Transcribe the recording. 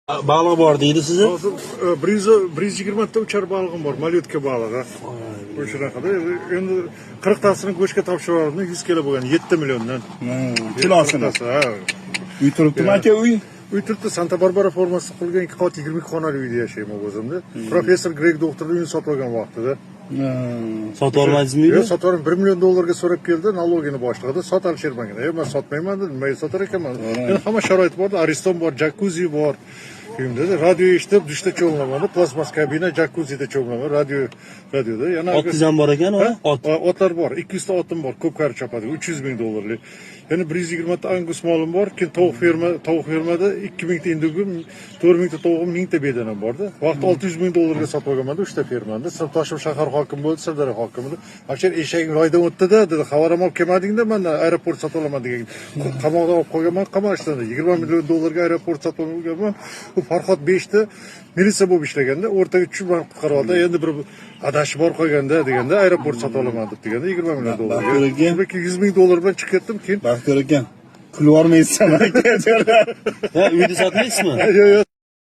Baliq bor deydi sizni. Hozir 120 ta uchar balig'im bor, малютка balig'i. O'shanaqada endi 40 tasini go'shtga topshirib yubordim, 100 kilo bo'lgan, 7 milliondan. Kilosini. 40 tasi, ha. Uy turibdimi, aka, uy? Uy turibdi, Santa Barbara formasida qurilgan ikki qavat 22 xonali uyda yashayman o'zimda. Professor Greg doktorni uyini sotib olgan vaqtida. Sotib olmadingizmi Yo'q, uyni? sotib oldim, 1 million dollarga so'rab keldi, налоги ni boshlig'ida, sot, Alisher manga. "E, man sotmayman", dedim, nimaga sotar ekanman? Endi hamma sharoit bor, Ariston bor, jakuzi bor. Uyimda radio eshitib, dushda cho'milaman, plastmas kabina, jakuzida cho'milaman, radioda. Yana Otingiz ham bor ekan, Ha? ot. Otlar bor, 200 ta otim bor, ko'pkari chopadi, 300 ming dollarlik. Yana 120 ta angus molim bor, keyin tovuq ferma, tovuq fermada 2000 ta индюк im, 4000 ta tovug'im, 1000 ta bedanam borda. Vaqti 600 ming dollarga sotib olganman-da uchta fermani. Toshim shahar hokimi bo'ldi, Sirdaryo hokimi. "Alisher, eshaging loydan o'tdi-da", dedi. "Xabar ham olib kelmading-da, mandan aeroport sotib olaman degan. Qamoqdan olib qo'yganman, qamoqdan 20 million dollarga aeroport sotib olganman. U Farhod beshta militsiya bo'lib ishlaganda o'rtaga tushib mani qutqarib oldi. Endi bir adashib borib qolganda deganda, aeroport sotib olaman deb deganda 20 million dollarga. Baxtiyor aka. Keyin 100 ming dollar bilan chiqib ketdim, keyin Baxtiyor aka, kulib yubormaysan, aka. Ha, uyni sotmaysizmi? Yo'q.